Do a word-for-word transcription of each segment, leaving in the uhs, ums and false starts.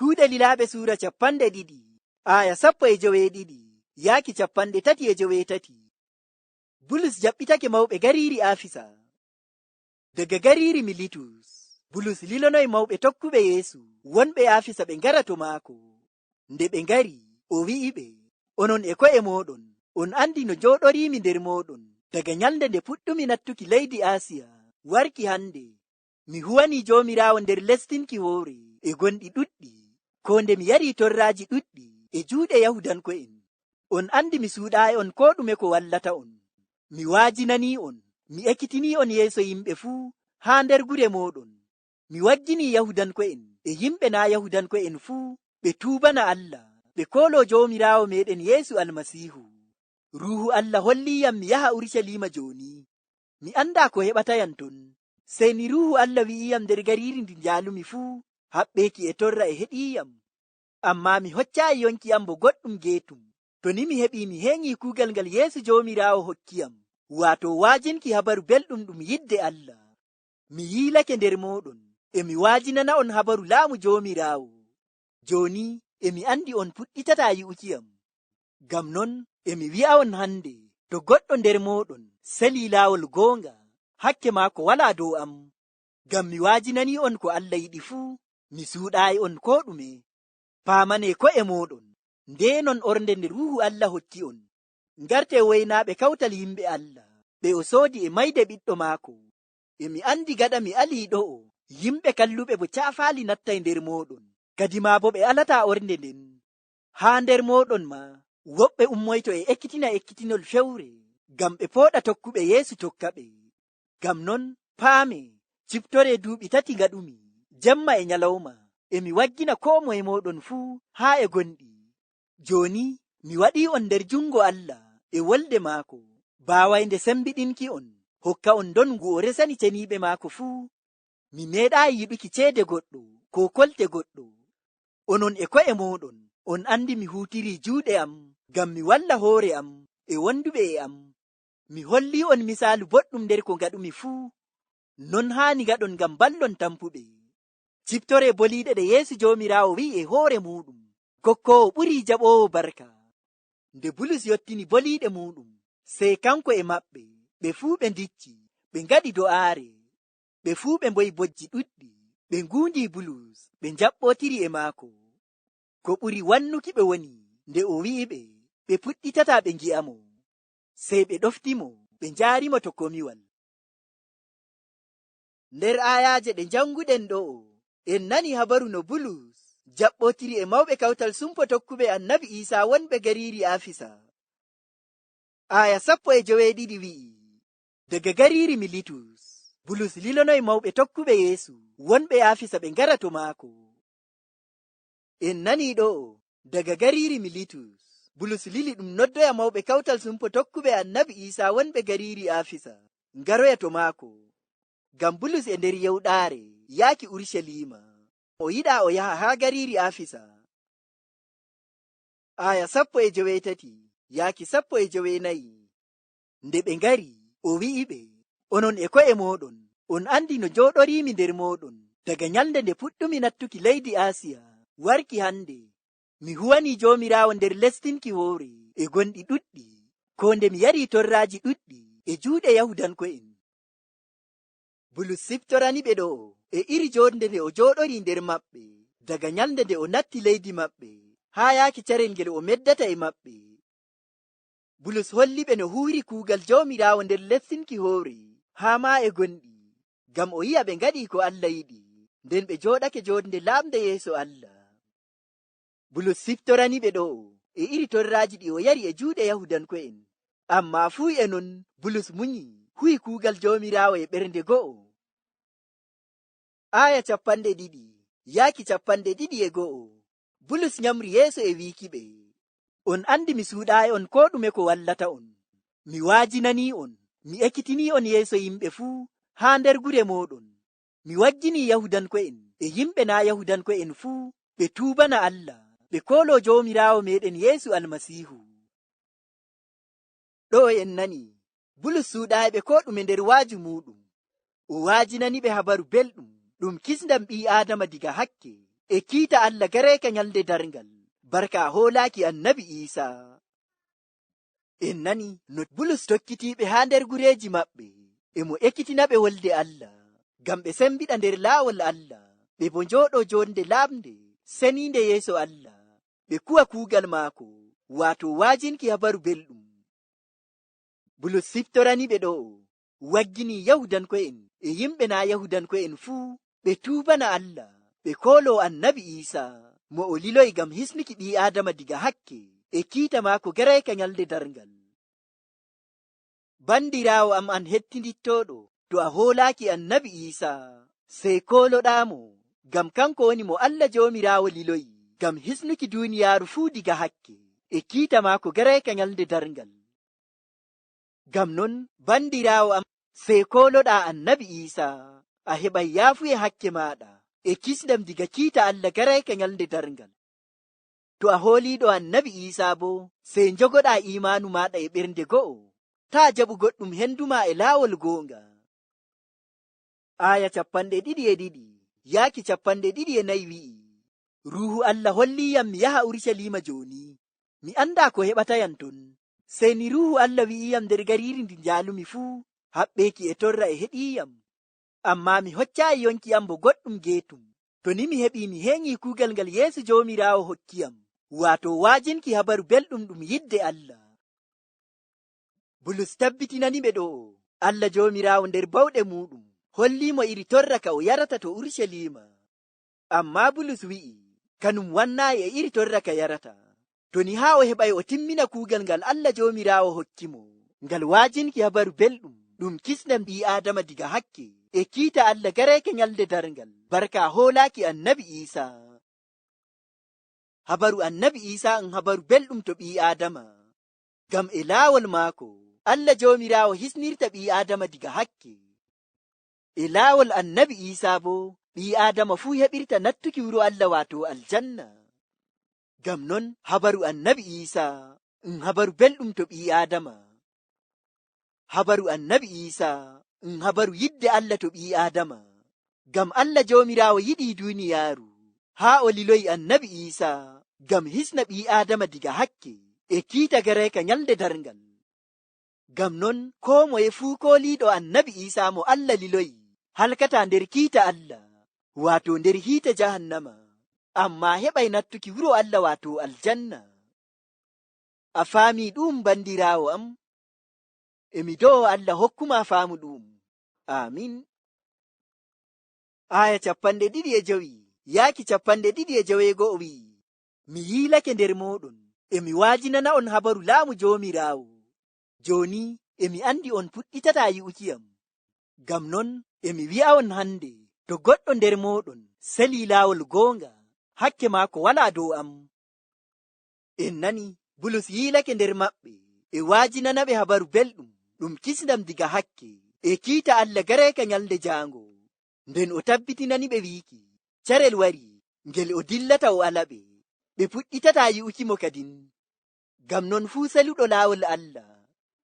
Kuuɗe Lilaaɓe suura capanɗe ɗiɗi, aaya sappo e joweeɗiɗi yaaki capanɗe tati e joweetati. Bulus jaɓɓitake mawɓe gariiri Afisa. Daga gariiri Militus, Bulus lilonoyi mawɓe tokkuɓe Yeesu wonɓe Afisa ɓe ngara to maako. Nde ɓe ngari, o wi'iɓe, "Onon e ko'e mooɗon, on andi no njooɗoriimi nder mooɗon daga nyalnde nde puɗɗumi nattuki leydi Asiya warki hande. Mi huwanii Joomiraawo nder lestinki hoore e gonɗi ɗuɗɗi, koo nde mi yari torraaji ɗuɗɗi e juuɗe Yahuudanko'en. On andi mi suuɗaayi'on koo ɗume ko wallata on. Mi waajinanii'on, mi ekitinii'on yeeso yimɓe fuu haa nder gure mooɗon. Mi wagginii Yahuudanko'en e yimɓe naa' Yahuudanko'en fuu ɓe tuubana Allah, ɓe kooloo Joomiraawo meeɗen Yeesu Almasiihu. Ruuhu Allah holliiyam mi yaha Urucaliima jooni. Mi andaa ko heɓatayam ton. Sey ni Ruuhu Allah wi'iiyam nder gariiri ndi njaalumi fuu, haɓɓeeki e torra e heɗiiyam. Ammaa mi hoccaayi yonki am bo goɗɗum geetum. To ni mi heɓii mi heenyii kuugal ngal Yeesu Joomiraawo hokkiyam, waato waajinki Habaru Belɗum ɗum yidde Allah. Mi yiilake nder mooɗon, e mi waajinana'on habaru laamu Joomiraawo. Jooni e mi andi on puɗɗitataa yi'ukiyam. Ngam non e mi wi'a'on hande, to goɗɗo nder mooɗon selii laawol goonga, hakke maako walaa dow am. Ngam mi waajinanii'on ko Allah yiɗi fuu, mi suuɗaayi'on koo ɗume. Paamanee ko'e mooɗon, ndeenon ornde nde Ruuhu Allah hokki'on. Ngartee woynaaɓe kawtal yimɓe Allah, ɓe o soodi e mayde Ɓiɗɗo maako. E mi andi gaɗa mi alii ɗo'o, yimɓe kalluɓe bo caafaali nattay nder mooɗon, kadimaa bo ɓe alataa ornde nden. Haa nder mooɗon maa, woɓɓe ummoyto e ekkitina ekkitinol fewre, ngam ɓe pooɗa tokkuɓe Yeesu tokkaɓe. Ngam non, paamee, ciftoree duuɓi tati ngaɗumi, jemma e nyalawma, e mi waggina koo moye mooɗon fuu haa e gonɗi. Jooni, mi waɗii'on nder jungo Allah e wolde maako, baawaynde sembiɗinki'on, hokka'on ndon ngu o resani ceniiɓe maako fuu. Mi meeɗaayi yiɗuki ceede goɗɗo, koo kolte goɗɗo. Onon e ko'e mooɗon, on andi mi huutirii juuɗe am, ngam mi walla hoore am e wonduɓe e am. Mi hollii'on misaalu boɗɗum nder ko ngaɗumi fuu. Non haani ngaɗon ngam mballon tampuɓe. Ciftoree boliiɗe ɗe Yeesu Joomiraawo wi'i e hoore muuɗum, "Kokkoowo ɓurii jaɓoowo barka." Nde Bulus yottini boliiɗe muuɗum, sey kanko e maɓɓe, ɓe fuu ɓe ndicci, ɓe ngaɗi do'aare. Ɓe fuu ɓe mboyi bojji ɗuɗɗi, ɓe nguundi Bulus, ɓe njaɓɓootiri e maako. Ko ɓuri wannuki ɓe woni nde o wi'iɓe ɓe puɗɗitataa ɓe ngi'amo. Sey ɓe ɗoftimo, ɓe njaarimo to komiwal. Nder aayaaje ɗe njanguɗen ɗo'o, en nani habaru no Bulus jaɓɓootiri e mawɓe kawtal sumpo tokkuɓe Annabi Iisaa wonɓe gariiri Afisa. Aaya sappo e joweeɗiɗi wi'i, daga gariiri Militus, Bulus lilonoyi mawɓe tokkuɓe Yeesu wonɓe Afisa ɓe ngara to maako. En nanii ɗo'o, daga gariiri Militus, Bulus lili ɗum noddoya mawɓe kawtal sumpo tokkuɓe Annabi Iisaa wonɓe gariiri Afisa, ngaroya to maako. Ngam Bulus e nder yewɗaare yaaki Urucaliima, o yiɗaa o yaha haa gariiri Afisa. Aaya sappo e joweetati yaaki sappo e joweenayi. Nde ɓe ngari, o wi'iɓe, "Onon e ko'e mooɗon, on andi no njooɗoriimi nder mooɗon daga nyalnde nde puɗɗumi nattuki leydi Asiya warki hande. Mi huwanii Joomiraawo nder lestinki hoore e gonɗi ɗuɗɗi, koo nde mi yari torraaji ɗuɗɗi e juuɗe Yahuudanko'en." Bulus siftorani ɓe ɗo'o e iri joɗnde nde o jooɗorii nder maɓɓe, daga nyalnde nde o natti leydi maɓɓe, haa yaaki carel ngel o meddata e maɓɓe. Bulus holli ɓe no huuwiri kuugal Joomiraawo nder lestinki hoore, haa maa e gonɗi, ngam o yi'a ɓe ngaɗii ko Allah yiɗi, nden ɓe jooɗake joɗnde laaɓnde yeeso Allah. Bulus siftorani ɓe ɗo'o e iri torraaji ɗi o yari e juuɗe Yahuudanko'en. Ammaa fuu e non, Bulus munyi, huwi kuugal Joomiraawo e ɓernde go'o. Aaya capanɗe ɗiɗi yaaki capanɗe ɗiɗi e go'o. Bulus nyamri yeeso e wiiki ɓe, "On andi mi suuɗaayi on koo ɗume ko wallata on. Mi waajinanii on, mi ekitinii on yeeso yimɓe fuu haa nder gure mooɗon. Mi wagginii Yahuudanko'en e yimɓe naa' Yahuudanko'en fuu ɓe tuubana Allah, ɓe kooloo Joomiraawo meeɗen Yeesu Almasiihu." Ɗo'o en nani, Bulus suuɗaay ɓe koo ɗume nder waaju muuɗum. O waajinani ɓe Habaru Belɗum, ɗum kisndam ɓii Aadama diga hakke, e kiita Allah gareeka ñalnde darngal, barka a hoolaaki Annabi Iisaa. En nani no Bulus tokkitii ɓe haa nder gureeji maɓɓe, e mo ekkitina ɓe wolde Allah, ngam ɓe semmbiɗa nder laawol Allah, ɓe boo njooɗoo joonde laaɓnde, seniinde yeeso Allah, ɓe kuwa kuugal maako, waato waajinki Habaru Belɗum. Bulus siftorani ɓe ɗo'o, wagginii Yahuudanko'en e yimɓe naa Yahuudanko'en fuu, ɓe tuubana Allah, ɓe kooloo Annabi Iisaa, mo o liloyi ngam hisnuki ɓii-aadama diga hakke, e kiita maako gareeka ñalnde darngal. Banndiraawo am an hettindittooɗo, to a hoolaaki Annabi Iisaa, sey kooloɗaa mo, ngam kanko woni mo Allah Joomiraawo liloyi ngam hisnuki duuniyaaru fuu diga hakke, e kiita maako gareeka ñalnde darngal. Ngam non, banndiraawo am, sey kooloɗaa Annabi Iisaa, a heɓay yaafuye hakke maaɗa, e kisndam diga kiita Allah gareeka ñalnde darngal. To a hooliiɗo Annabi Iisaa boo, sey njogoɗaa iimaanu maaɗa e ɓernde go'o. Taa jaɓu goɗɗum henndu ma e laawol goonga. Aaya cappanɗe ɗiɗi e ɗiɗi yaaki cappanɗe ɗiɗi e nayi wi'i, Ruuhu Allah hollii yam mi yaha Urucaliima jooni. Mi anndaa ko heɓata yam ton. Sey ni Ruuhu Allah wi'i yam nder gariiri ndi njaalumi fuu, haɓɓeeki e torra e heɗii yam. Ammaa mi hoccaayi yonki am bo goɗɗum geetum. To ni mi heɓii mi heenyi kuugal ngal Yeesu Joomiraawo hokki yam, waato waajinki Habaru Belɗum ɗum yidde Allah. Bulus tabbitinani ɓe ɗo'o, Allah Joomiraawo nder bawɗe muuɗum hollii mo iri torra ka o yarata to Urucaliima. Ammaa Bulus wi'i, kanum wannaayi e iri torra ka yarata. To ni haa o heɓay o timmina kuugal ngal Allah Joomiraawo hokki mo, ngal waajinki Habaru Belɗum, ɗum kisndam ɓii-aadama diga hakke, e kiita Allah gareeke ñalnde darngal, barka hoolaaki Annabi Iisaa. Habaru Annabi Iisaa ɗum habaru belɗum to ɓii-aadama. Ngam e laawol maako, Allah Joomiraawo hisnirta ɓii-aadama diga hakke. E laawol Annabi Iisaa boo, ɓii-aadama fuu heɓirta nattuki wuro Allah, waato aljanna. Ngam non, habaru Annabi Iisaa ɗum habaru belɗum to ɓii-aadama. Habaru Annabi Iisaa ɗum habaru yidde Allah to ɓii-aadama. Ngam Allah Joomiraawo yiɗi duuniyaaru, haa o liloyi Annabi Iisaa ngam hisna ɓii-aadama diga hakke e kiita gareeka ñalnde darngal. Ngam non, koo moye fuu kooliiɗo Annabi Iisaa mo Allah liloyi, halkataa nder kiita Allah, waato nder hiite jahannama, ammaa heɓay nattuki wuro Allah, waato aljanna. A faamii ɗu'um, banndiraawo am? E mi do'o Allah hokkuma faamu ɗu'um. Aamin. Aaya cappanɗe ɗiɗi e jowi yaaki cappanɗe ɗiɗi e joweego'o wi'i, mi yiilake nder mooɗon, e mi waajinana on habaru laamu Joomiraawo. Jooni, e mi anndi on puɗɗitataa yi'uki yam. Ngam non, e mi wi'a on hannde, to goɗɗo nder mooɗon selii laawol goonga, hakke maako walaa dow am. En nani, Bulus yiilake nder maɓɓe, e waajinana ɓe habaru belɗum, ɗum kisndam diga hakke, e kiita Allah gareeka ñalnde jaango. Nden o tabbitinani ɓe wiiki, carel wari, ngel o dillata o ala ɓe, ɓe puɗɗitataa yi'uki mo kadin. Ngam non fuu seluɗo laawol Allah,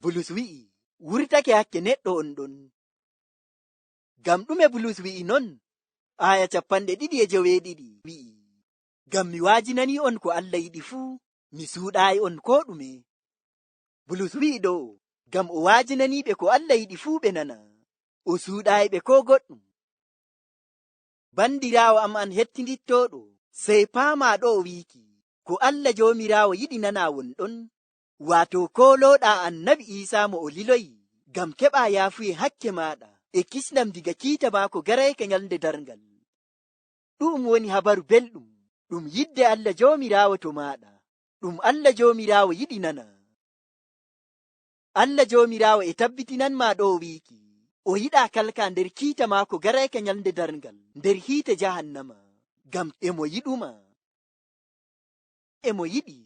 Bulus wi'i, wurtake hakke neɗɗo on ɗon. Ngam ɗume Bulus wi'i non? Aaya cappanɗe ɗiɗi e joweeɗiɗi wi'i, ngam mi waajinanii on ko Allah yiɗi fuu, mi suuɗaayi on koo ɗume. Bulus wi'i ɗo'o, ngam o waajinanii ɓe ko Allah yiɗi fuu ɓe nana, o suuɗaayi ɓe koo goɗɗum. Banndiraawo am an hettindittooɗo, sey paamaa ɗo'o wiiki, ko Allah Joomiraawo yiɗi nanaa won ɗon, waato koolooɗaa Annabi Iisaa mo o liloyi, ngam keɓaa yaafuye hakke maaɗa, e kisndam diga kiita maako gareeke ñalnde darngal. Ɗu'um woni habaru belɗum, ɗum yidde Allah Joomiraawo to maaɗa, ɗum Allah Joomiraawo yiɗi nana. Allah Joomiraawo e tabbitinanmaa ɗo'o wiiki, o yiɗaa kalkaa nder kiita maako gareeke ñalnde darngal, nder hiite jahannama, ngam e mo yiɗumaa. E mo yiɗi,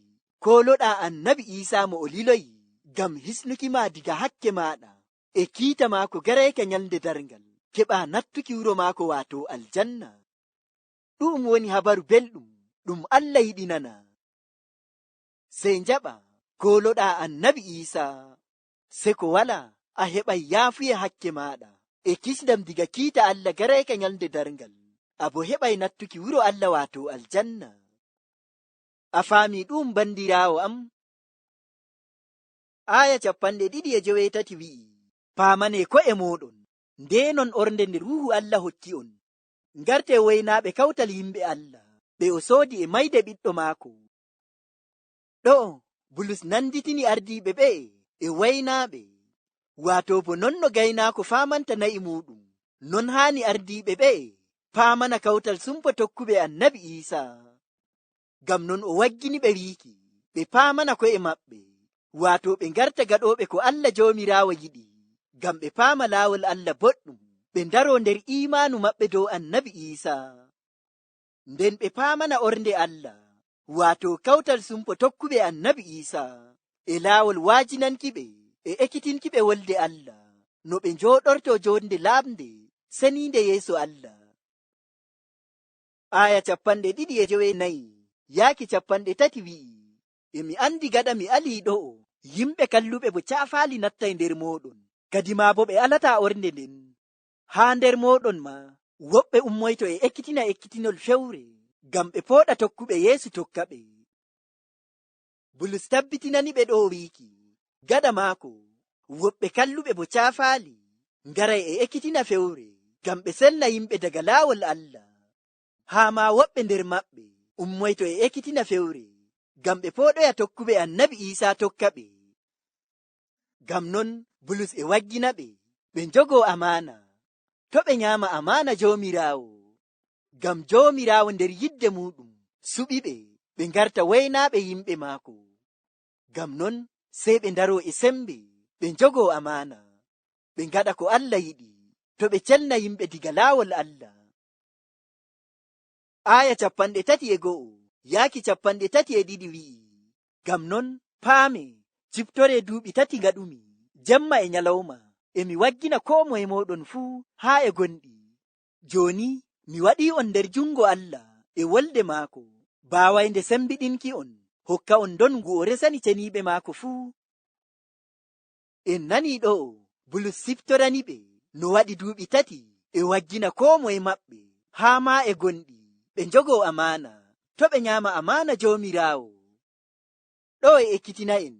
kooloɗaa Annabi Iisaa mo o liloyi, ngam hisnukimaa diga hakke maaɗa, e kiita maako gareeke ñalnde darngal, keɓaa nattuki wuro maako, waato aljanna. Ɗu'um woni habaru belɗum, ɗum Allah yiɗi nana. Sey njaɓaa, kooloɗaa Annabi Iisaa, seko walaa, a heɓay yaafuye hakke maaɗa, e kisndam diga kiita Allah gareeke ñalnde darngal. a bo heɓay nattuki wuro Allah, waato aljanna. A faami ɗuum, banndiraawo am? Aaya capanɗe ɗiɗi e joweetati wi'i, "Paamanee ko'e mooɗon, ndee non ornde nde Ruuhu Allah hokki on. Ngartee waynaaɓe kawtal yimɓe Allah, ɓe o soodi e mayde Ɓiɗɗo maako." Ɗo'o, Bulus nannditini ardiiɓe ɓe'e e waynaaɓe, waato bo non no gaynaako faamanta na'i muuɗum, non haani ardiiɓe ɓe'e paamana kawtal sumpo tokkuɓe Annabi Iisaa. Ngam non o waggini ɓe wiiki, ɓe paamana ko'e maɓɓe, waato ɓe ngarta gaɗooɓe ko Allah Joomiraawo yiɗi, ngam ɓe paama laawol Allah boɗɗum, ɓe ndaroo nder iimaanu maɓɓe dow Annabi Iisaa. Nden ɓe paamana ornde Allah, waato kawtal sumpo tokkuɓe Annabi Iisaa, e laawol waajinanki ɓe, e ekkitinki ɓe wolde Allah, no ɓe njooɗortoo joonde laaɓnde, seniinde yeeso Allah. Aaya capanɗe ɗiɗi e joweenayi yaaki capanɗe tati wi'i, "E mi anndi gaɗa mi alii ɗo'o, yimɓe kalluɓe bo caafaali nattay nder mooɗon, kadimaa bo ɓe alataa ornde nden. Haa nder mooɗon maa, woɓɓe ummoyto e ekkitina ekkitinol fewre, ngam ɓe pooɗa tokkuɓe Yeesu tokka ɓe." Bulus tabbitinani ɓe ɗo'o wiiki, gaɗa maako, woɓɓe kalluɓe bo caafaali ngaray e ekkitina fewre, ngam ɓe selna yimɓe daga laawol Allah. Haa maa woɓɓe nder maɓɓe ummoyto e ekkitina fewre, ngam ɓe pooɗoya tokkuɓe Annabi Iisaa tokka ɓe. Ngam non, Bulus e waggina ɓe, ɓe njogoo amaana. To' ɓe nyaama amaana Joomiraawo. Ngam Joomiraawo nder yidde muuɗum suɓi ɓe, ɓe ngarta waynaaɓe yimɓe maako. Ngam non, sey ɓe ndaroo e sembe, ɓe njogoo amaana. Ɓe ngaɗa ko Allah yiɗi, to' ɓe celna yimɓe diga laawol Allah. Aaya capanɗe tati e go'o yaaki capanɗe tati e ɗiɗi wi'i, "Ngam non, paamee, ciftoree duuɓi tati ngaɗumi, jemma e nyalawma, e mi waggina koo moye mooɗon fuu haa e gonɗi. Jooni, mi waɗii on nder junngo Allah e wolde maako, baawaynde semmbiɗinki on, hokka on ndon ngu o resani ceniiɓe maako fuu." En nanii ɗo'o, Bulus siftorani ɓe no waɗi duuɓi tati e waggina koo moye maɓɓe, haa maa e gonɗi, ɓe njogoo amaana, to' ɓe nyaama amaana Joomiraawo. Ɗo'o e ekkitina en,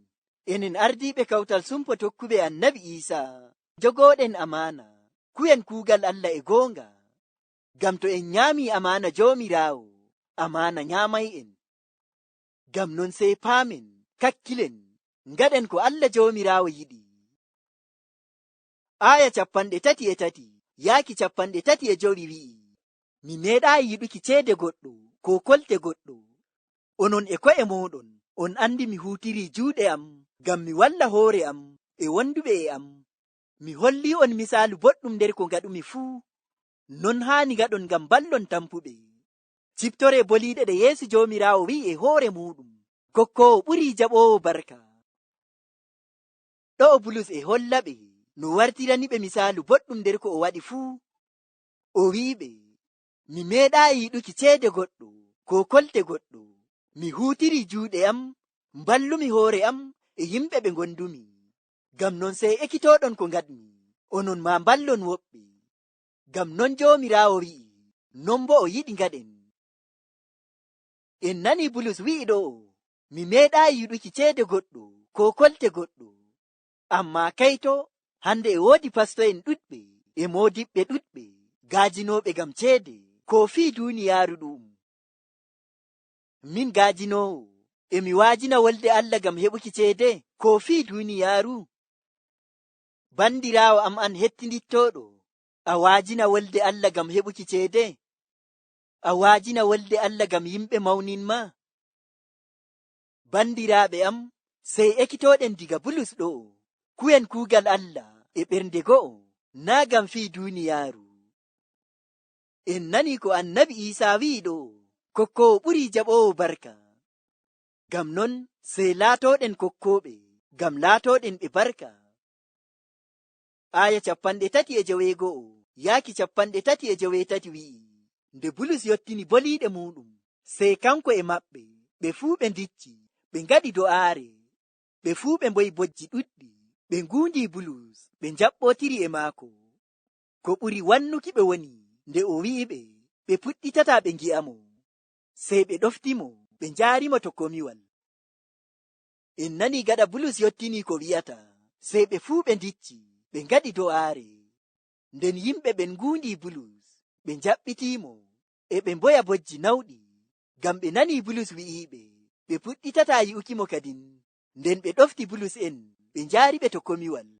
enen ardiiɓe kawtal sumpo tokkuɓe Annabi Iisaa, njogooɗen amaana, kuwen kuugal Allah e goonga. Ngam to en nyaamii amaana Joomiraawo, amaana nyaamay'en. Ngam non sey paamen, kakkilen, ngaɗen ko Allah Joomiraawo yiɗi. Aaya capanɗe tati e tati yaaki capanɗe tati e jowi wi'i, "Mi meeɗaayi yiɗuki ceede goɗɗo, koo kolte goɗɗo. Onon e ko'e mooɗon, on anndi mi huutirii juuɗe am ngam mi walla hoore am e wonduɓe e am. Mi hollii on misaalu boɗɗum nder ko ngaɗumi fuu. Non haani ngaɗon ngam mballon tampuɓe. Ciftoree boliiɗe ɗe Yeesu Joomiraawo wi'i e hoore muuɗum, 'Kokkoowo ɓurii jaɓoowo barka.'" Ɗo'o Bulus e holla ɓe no wartirani ɓe misaalu boɗɗum nder ko o waɗi fuu. O wi'i ɓe, "Mi meeɗaayi yiɗuki ceede goɗɗo, koo kolte goɗɗo. Mi huutirii juuɗe am, mballumi hoore am e yimɓe ɓe ngondumi. Ngam non sey ekitooɗon ko ngaɗmi, onon maa mballon woɓɓe. Ngam non Joomiraawo wi'i, non boo o yiɗi ngaɗen." En nanii Bulus wi'i ɗo'o, "Mi meeɗaayi yiɗuki ceede goɗɗo, koo kolte goɗɗo." Ammaa kayto, hande e woodi pasto'en ɗuɗɓe, e moodiɓɓe ɗuɗɓe, gaajinooɓe ngam ceede, koo fii duuniyaaru ɗu'um. Min gaajinoowo, e mi waajina wolde Allah ngam heɓuki ceede, koo fii duuniyaaru? Bandiraawo am an hettindittooɗo, a waajina wolde Allah ngam heɓuki ceede? A waajina wolde Allah ngam yimɓe mawnin ma? Bandiraaɓe am, sey ekitooɗen diga Bulus ɗo'o, kuwen kuugal Allah e ɓernde go'o, naa ngam fii duuniyaaru. En nanii ko Annabi Iisaa wi'i ɗo'o, "Kokkoowo ɓurii jaɓoowo barka." Ngam non, sey laatooɗen kokkooɓe, ngam laatooɗen ɓe barka. Aaya capanɗe tati e joweego'o yaaki capanɗe tati e joweetati wi'i, nde Bulus yottini boliiɗe muuɗum, sey kanko e maɓɓe, ɓe fuu ɓe ndicci, ɓe ngaɗi do'aare. Ɓe fuu ɓe mboyi bojji ɗuɗɗi, ɓe nguundi Bulus, ɓe njaɓɓootiri e maako. Ko ɓuri wannuki ɓe woni nde o wi'i ɓe, ɓe puɗɗitataa ɓe ngi'a mo. Sey ɓe ɗofti mo, ɓe njaari mo to komiwal. En nani gaɗa Bulus yottini ko wi'ata, sey ɓe fuu ɓe ndicci, ɓe ngaɗi do'aare. Nden yimɓe ɓen nguundi Bulus, ɓe njaɓɓitii mo, e ɓe mboya bojji nawɗi, ngam ɓe nani Bulus wi'iiɓe, ɓe puɗɗitataa yi'uki mo kadin. Nden ɓe ɗofti Bulus en, ɓe njaari ɓe to komiwal.